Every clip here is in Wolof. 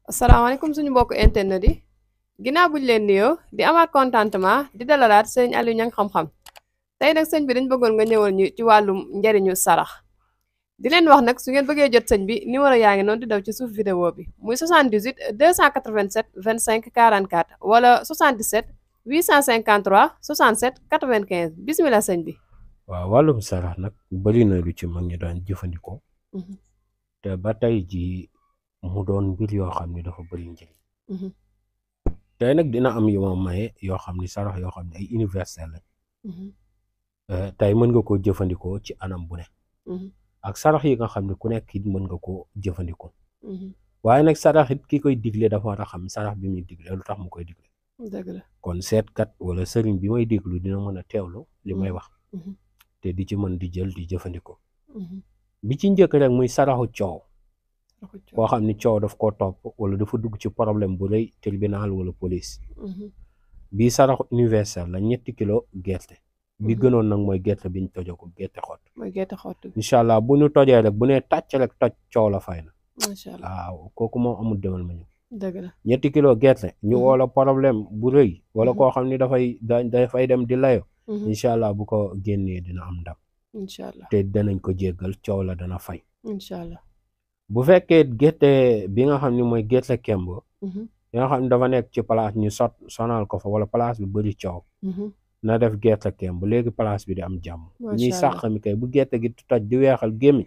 asalaamaaleykum suñu mbokk internet yi ginnaaw buñ leen nuyoo di amaat contentement di dalalaat sëñ Aliou Niang xam-xam tey nag sëñ bi dañ bëggoon nga ñëwal ñu ci wàllum njariñu sarax di leen wax nag su ngeen bëggee jot sëñ bi numéro yaa ngi noonu di daw ci suuf vidéo bi muy 78 287 25 44 wala 77 853 67 95 bisimilah sëñ bi. waaw wàllum sarax nag bari na lu ci mag ñi daan jëfandikoo te ba tey ji mu doon mbir yoo xam ne dafa bari njëriñ tey nag dina am yu ma maye yoo xam ni sarax yoo xam ne ay universel lañ tey mën nga koo jëfandikoo ci anam bu ne ak sarax yi nga xam ne ku nekk it mën nga koo jëfandikoo waaye nag sarax it ki koy digle dafa war a xam sarax bi muy digle lu tax mu koy digle dëgg la kon seetkat wala sëriñ bi may déglu dina mën a teewlu li may wax te di ci mën di jël di jëfandikoo bi ci njëkk rek muy saraxu coow koo xam ni coow daf koo topp wala dafa dugg ci problème bu rëy tribunal wala police bii saraxu universel la 7 kilo gerte bi gënoon nag mooy gerte biñ tojoko gerte xott mooy gerte xott incha allah bu ñu tojee rek bu nee tàcc rek toj coow la fay na macha allah waaw kooku moom amul demal ma ñu dëgg la 7 kilo gerte ñu woola problème bu rëy wala koo xam ni dafay dem di layo incha allah bu ko génnee dina am ndam incha allah te danañ ko jéggal coow la dana fay incha allah bu fekkee gerte bi nga xam ni mooy gerte kemb bi nga xam ni dafa nekk ci place ñu sonal ko fa wala place bi bëri coow na def gerte kemb léegi place bi di am jàmm ñuy sàq mi kay bu gerte gi toj di weexal gémmiñ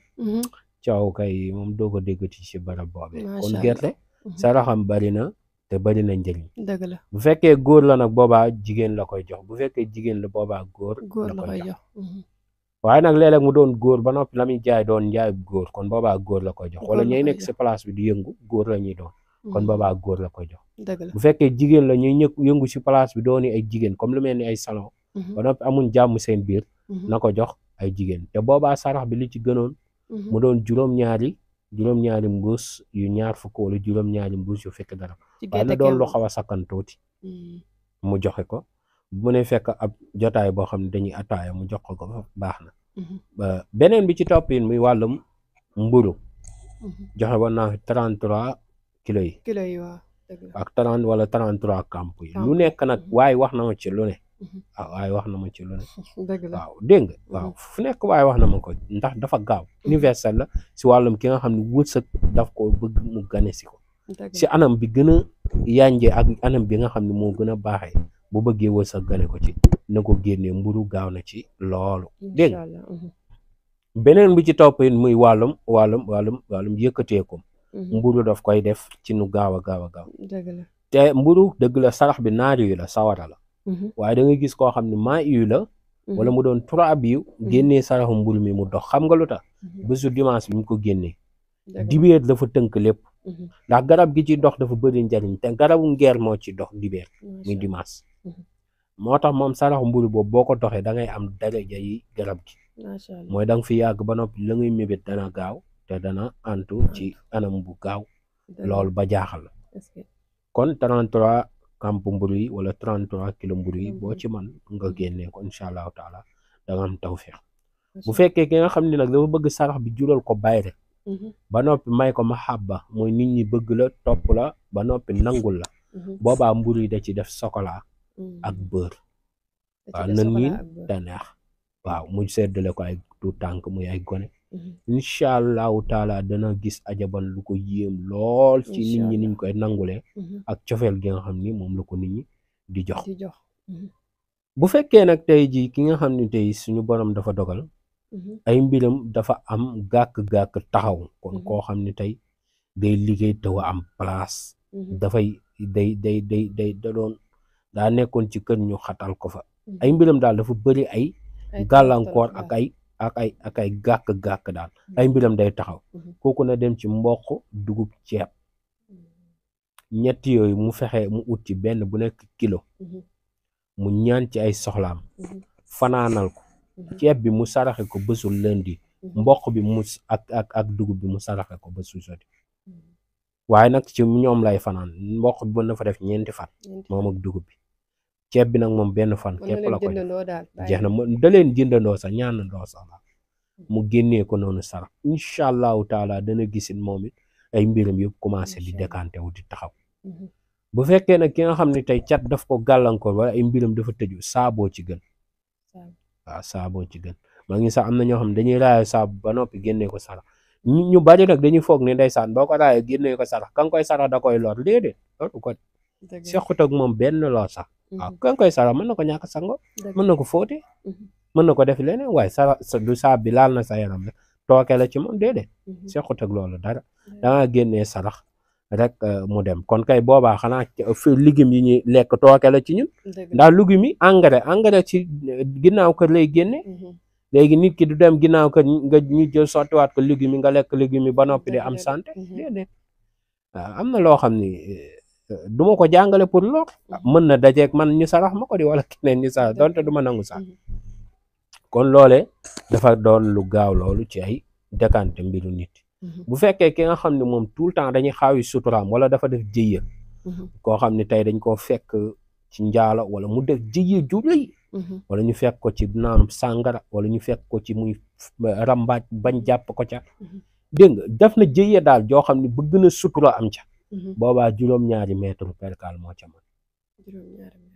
coow kay moom doo ko déggati ci barab boobee kon gerte saraxam bari na te bari na njëriñ dëgg la bu fekkee góor la nag boobaa jigéen la koy jox bu fekkee jigéen la boobaa góor la koy jox waaye nag léeg-léeg mu doon góor ba noppi la muy jaay doon njaayub góor kon boobaa góor la koy jox wala ñuy nekk si place bi di yëngu góor la ñuy doon kon boobaa góor la koy jox bu fekkee jigéen la ñuy yëngu si place bi dooni ay jigéen comme lu mel ni ay salon ba noppi amuñ jàmm seen biir na ko jox ay jigéen te boobaa sarax bi li ci gënoon mu doon juróom-ñaari mbuus yu ñaar fukk wala juróom-ñaari mbuus yu fekk dara waaye na doon lu xaw a sakkan tuuti mu joxe ko bu ne fekk ab jotaay boo xam ne dañuy ataaya mu jox ko baax na beneen bi ci toppin muy wàllum mburu joxe woon naa 33 kilos yi ak 30 wala 33 kamp yi lu nekk nag waaye wax na ma ci lu ne waaye wax na ma ci lu ne waaw dégg nga waaw fu nekk waaye wax na ma ko ndax dafa gaaw universel la si wàllum ki nga xam ne wërsëg daf ko bëgg mu gane si ko si anam bi gën a yànjee ak anam bi nga xam ne moo gën a baaxee bu bëggee wërsëg gane ko ci na ko génnee mburu gaaw na ci loolu dégg nga beneen bi ci topp muy wàllum yëkkateekum mburu daf koy def ci nu gaaw a gaaw te mburu dëgg la sarax bi naari yu la sawara la waaye da nga gis koo xam ne maa yu la wala mu doon 3 biiw génnee saraxu mburu mi mu dox xam nga lu tax bésu dimanche bi mu ko génnee dibeer dafa tënk lépp ndax garab gi ci dox dafa bëri njariñ te garabu ngeer moo ci dox dibeer muy dimanche moo tax moom saraxu mburu boobu boo ko doxee da ngay am daraja yi garab gi mooy da nga fi yàgg ba noppi la ngay mébét dana gaaw te dana antu ci anam bu gaaw loolu ba jaaxal la kon 33 kamp mburu yi wala 33 kilo mburu yi boo ci man nga génnee ko incha allahu taala da nga am tawfeex bu fekkee ki nga xam ne nag dafa bëgg sarax bi jural ko bayre ba noppi may ko mahabba mooy nit ñi bëgg la topp la ba noppi nangul la boobaa mburu yi da ci def chocolat ak beurre waaw na niin te neex waaw mu seddale ko ay tuut tànk muy ay gone incha allahu taala dana gis ajaban lu ko yéem lool ci nit ñi niñ koy nangulee ak cofeel gi nga xam ni moom la ko nit ñi di jox bu fekkee nag tey ji ki nga xam ni tey suñu borom dafa dogal ay mbiram dafa am gàkk-gàkk taxaw kon koo xam ni tey day liggéey te wa am place dafay da doon daa nekkoon ci kër ñu xatal ko fa ay mbiram daal dafa bëri ay gàllankoor ak ay gàkk-gàkk daal ay mbiram day taxaw kooku na dem ci mboq dugub ceeb ñett yooyu mu fexe mu ut ci benn bu nekk kilo mu ñaan ci ay soxlaam fanaanal ko ceeb bi mu saraxe ko bésu lundi mboq bi mu ak dugub bi mu saraxe ko bésu jeudi waaye nag ci ñoom lay fanaan mboq bi mën na fa def 4 fan moom ak dugub bi ceeb bi nag moom benn fan képp la ko jeex na da leen jëndandoo sax ñaanandoo sax mu génnee ko noonu sarax incha allahu taala dana gisit moom it ay mbiram yëpp commencé di décanté wu di taxaw. bu fekkee nag ki nga xam ne tey cat daf ko gàllankoor wala ay mbiram dafa tëju saaboo ci gën. waaw saaboo ci gën maa ngi sax am na ñoo xam ne dañuy raaya saabu ba noppi génnee ko sarax ñu bari nag dañuy foog ne ndeysaan boo ko raaya génnee ko sarax ka nga koy sarax da koy lor déedéet loolu ko sequt ak moom benn lor sax. waaw ka nga koy sarax mën na ko ñàkk sango mën na ko fóote mën na ko def leneen waaye sarax du saab bi laal na sa yaram rek tooke la ci moom déedéet sequt ak loolu dara danga génnee sarax rek mu dem kon kay boobaa xanaa légumes yi ñuy lekk tooke la ci ñun ndax légumes yi engrais ci ginnaaw kër lay génne léegi nit ki du dem ginnaaw kër nga ñu jël sottiwaat ko légumes yi nga lekk légumes yi ba noppi di am santé déedéet waaw am na loo xam ni du ma ko jàngale pour lor mën na dajeeg man ñu sarax ma ko di wala keneen ñu sarax donte du ma nangu sax kon loole dafa doon lu gaaw loolu ci ay décanté mbiru nit bu fekkee ki nga xam ne moom tout le temps dañuy xaawi suturaam wala dafa def jëye koo xam ne tey dañ koo fekk ci njaalo wala mu def jëye ju rëy wala ñu fekk ko ci naanum sàngara wala ñu fekk ko ci muy rambaaj bañ jàpp ko ca dégg nga def na jëye daal joo xam ne bëgg na sutura am ca boobaa juróom-ñaari mètre percal moo ca mën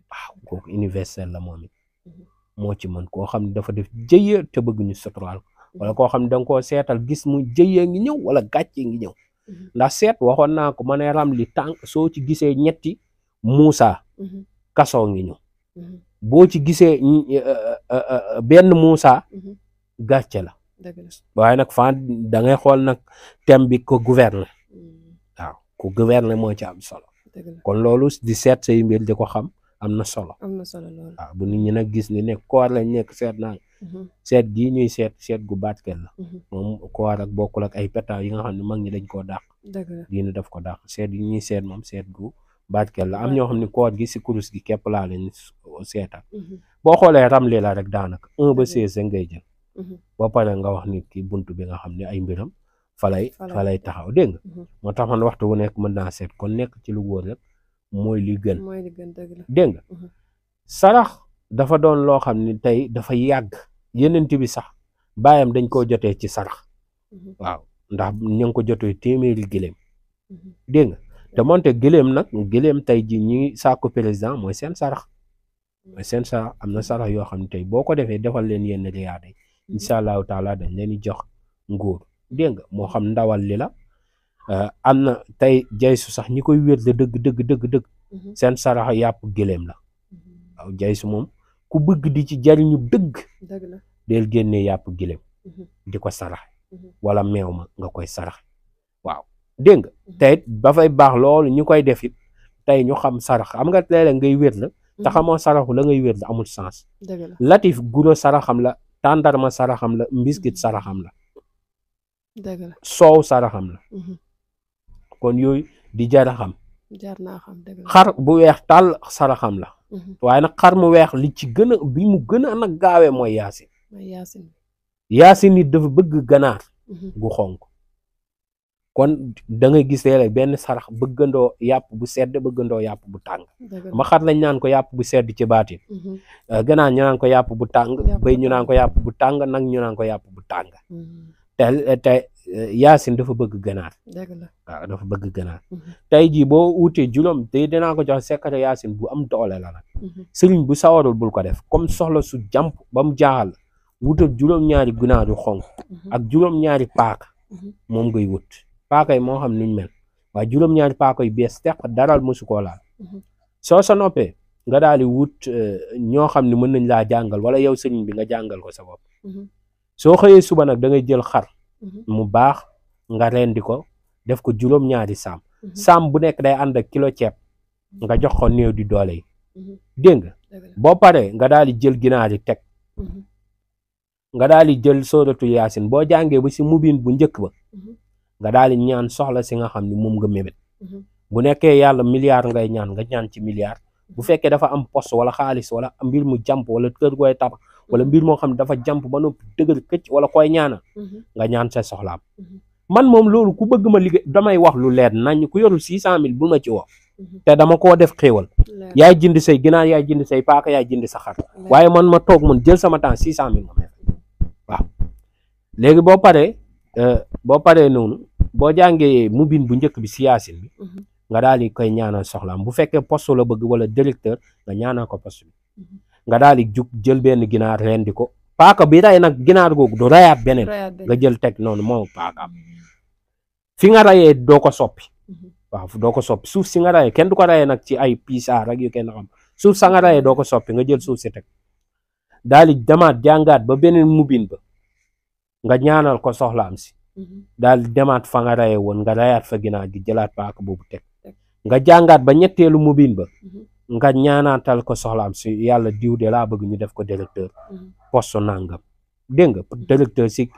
waaw kooku universel la moom it moo ci mën koo xam ne dafa def jëye te bëgg ñu suturaal wala koo xam ne da nga koo seetal gis mu jëyee ngi ñëw wala gàcce ngi ñëw ndax seet waxoon naa ko ma ne ram li tànk soo ci gisee ñetti muusa kasoo ngi ñëw boo ci gisee benn muusa gàcce la waaye nag fan da ngay xool nag thème bi ko gouverner waaw ku gouverner moo ci am solo kon loolu di seet say mbir di ko xam am na solo loolu waaw bu nit ñi nag gis ni nekk koor lañ nekk seet naa seet gii ñuy seet gu barkeel la moom koor ak bokkul ak ay pétaw yi nga xam ne mag ñi dañ koo dàq diine daf ko dàq seet yi ñuy seet moom seet gu barkeel la am ñoo xam ne koor gi si kurus gi képp laa leen seetal boo xoolee ramli la rek daanaka 1 ba 16 ngay jël boo paree nga wax nit ki buntu bi nga xam ne ay mbiram fa lay taxaw dégg nga moo tax man waxtu wu nekk mën naa seet kon nekk ci lu wóor rek mooy li gën dégg nga sarax dafa doon loo xam ne tey dafa yàgg yenent bi sax baayam dañ koo jotee ci sarax waaw ndax ñu ngi ko jotee téeméeri gëléem dégg nga te moonte gëléem nag gëléem tey ji ñi sàkku président mooy seen sarax am na sarax yoo xam ne tey boo ko defee defal leen yenn riyaada yi incha allahu taala dañ leen di jox nguur dégg nga moo xam ndawal li la am na tey jaysu sax ñi koy wér la dëgg seen sarax yàpp gëléem la waaw jaysu moom ku bëgg di ci jariñu dëgg del génnee yàpp gëléem di ko sarax wala meew ma nga koy sarax waaw dégg nga tey dafay baax loolu ñu koy def it tey ñu xam sarax am nga léeg-léeg ngay wér la te xamoo saraxu la ngay wér la amul sens latif guro saraxam la tàndarma saraxam la mbiskit saraxam la soow saraxam la kon yooyu di jar a xam xar bu weex tàll saraxam la waaye nag xar mu weex li ci gën a bi mu gën a nag gaawee mooy yaasin nit dafa bëgg ganaar gu xonk kon da ngay gis léeg-léeg benn sarax bëggandoo yàpp bu sedd bëggandoo yàpp bu tàng ma xar lañ naan ko yàpp bu sedd ci baatin ganaar ñu naan ko yàpp bu tàng bëy ñu naan ko yàpp bu tàng nag ñu naan ko yàpp bu tàng te yaasin dafa bëgg ganaar waaw dafa bëgg ganaar tey jii boo wutee juróom te dinaa ko jox secret yaasin bu am doole la nag sëriñ bu sawarul bul ko def comme soxla su jàmp ba mu jaaxal wutal juróom-ñaari ganaar yu xonk ak juróom-ñaari paaka moom ngay wut paaka yi moo xam nuñ mel waaye juróom-ñaari paaka yu bees teq daral mosu koo laal soo sa noppee nga daal di wut ñoo xam ne mën nañ laa jàngal wala yow sëriñ bi nga jàngal ko sa bopp soo xëyee suba nag da ngay jël xar mu baax nga rendi ko def ko juróom-ñaari saam bu nekk day ànd ak kilo ceeb nga jox ko néew di doole yi dégg nga boo paree nga daal di jël ginaar yi teg nga daal di jël sóoratu yaasin boo jàngee ba si mubin bu njëkk ba nga daal di ñaan soxla si nga xam ne moom nga mébét bu nekkee yàlla milliard ngay ñaan nga ñaan ci milliard bu fekkee dafa am poste wala xaalis wala mbir mu jàmp wala kër gooy tabax wala mbir moo xam ne dafa jàmp ba noppi dëgër këcc wala koy ñaana nga ñaan sa soxlaam man moom loolu ku bëgg ma liggéey damay wax lu leer nañ ku yorul 600 000 bu ma ci wax te dama koo def xéewal yaay jënd say ginaar yaay jënd say paaka yaay jënd sa xar waaye man ma toog man jël sama temps 600 000 ma may waaw léegi boo paree noonu boo jàngee mubin bu njëkk bi si yaasin bi nga daal di koy ñaanal soxlaam bu fekkee poste la bëgg wala directeur nga ñaanal ko poste bi nga daal di jug jël benn ginaar rendi ko paaka bi rey nag ginaar googu du reyaat beneen nga jël teg noonu moo paakaam fi nga rayee doo ko soppi waaw doo ko soppi suuf si nga rayee kenn du ko rayee nag ci ay pisaar ak yu kenn xam suuf sa nga rayee doo ko soppi nga jël suuf si teg daal di demaat jàngaat ba beneen mubin ba nga ñaanal ko soxlaam si daal di demaat fa nga rayee woon nga rayaat fa ginaar gi jëlaat paaka boobu teg nga jàngaat ba ñetteelu mubin ba nga ñaanaatal ko soxlaam si yàlla diw de laa bëgg ñu def ko directeur poste nangam dégg nga directeur si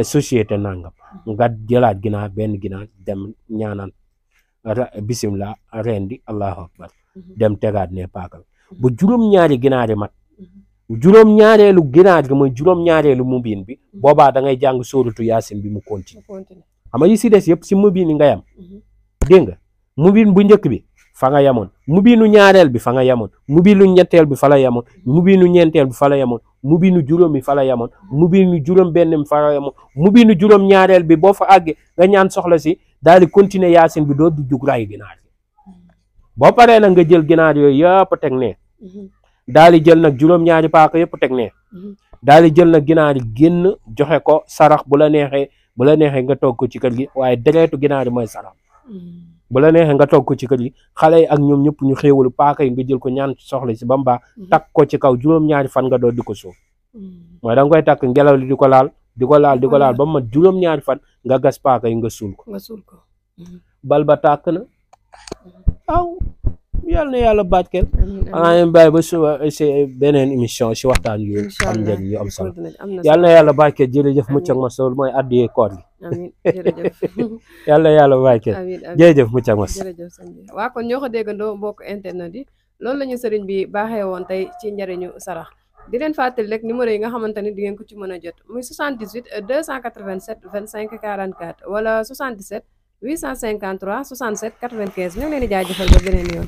société nangam nga jëlaat ginaar benn ginaar dem ñaanaan bisimilah rendi allahu akbar dem tegaat ne paakal bu juróom-ñaari ginaari mat juróom-ñaareelu ginaar gi mooy juróom-ñaareelu mubin bi boobaa da ngay jàng sóoratu yaasin bi mu continue xam nga yi si des yëpp si mubin yi nga yam dégg nga mubin bu njëkk bi fa nga yamoon mubinu ñaareel bi fa nga yamoon mubinu ñetteel bi fa la yamoon mubinu ñeenteel bi fa la yamoon mubinu juróom bi fa la yamoon mubinu juróom benn bi fa la yamoon mubinu juróom ñaareel bi boo fa àggee nga ñaan soxla si daal di continuer yaasin bi doo du jug ray ginaar yi boo paree nag nga jël ginaar yooyu yëpp teg ne daal di jël nag juróom-ñaari paaka yëpp teg ne daal di jël nag ginaar yi génn joxe ko sarax bu la neexee nga toog ko ci kër gi waaye dereetu ginaar yi mooy sarax bu la neexee nga toog ko ci kër gi xale yi ak ñoom ñëpp ñu xéewalu paaka yi nga jël ko ñaan soxla si ba mu baax takk ko ci kaw juróom-ñaari fan nga doon di ko suuf mooy da nga koy takk ngelaw li di ko laal ba mu mat juróom-ñaari fan nga gas paaka yi nga suul ko bal ba tàkk na aw yàlla na yàlla barkeel xanaa leen bàyyi ba suba si beneen émission si waxtaan yu am njëriñ yu am solo yàlla na yàlla barkeel jërëjëf mucc ak mas loolu mooy addiyee koor gi yàlla na yàlla barkeel jërëjëf mucc ak mas waa kon ñoo ko déggandoo mbokk internet yi loolu la ñu sëriñ bi baaxee woon tey ci njëriñu sarax di leen fàttali rek numéro yi nga xamante ni di ngeen ko ci mën a jot muy 78 287 25 44 wala 77 853 67 95 ñu ngi leen di jaajëfal ba beneen yoon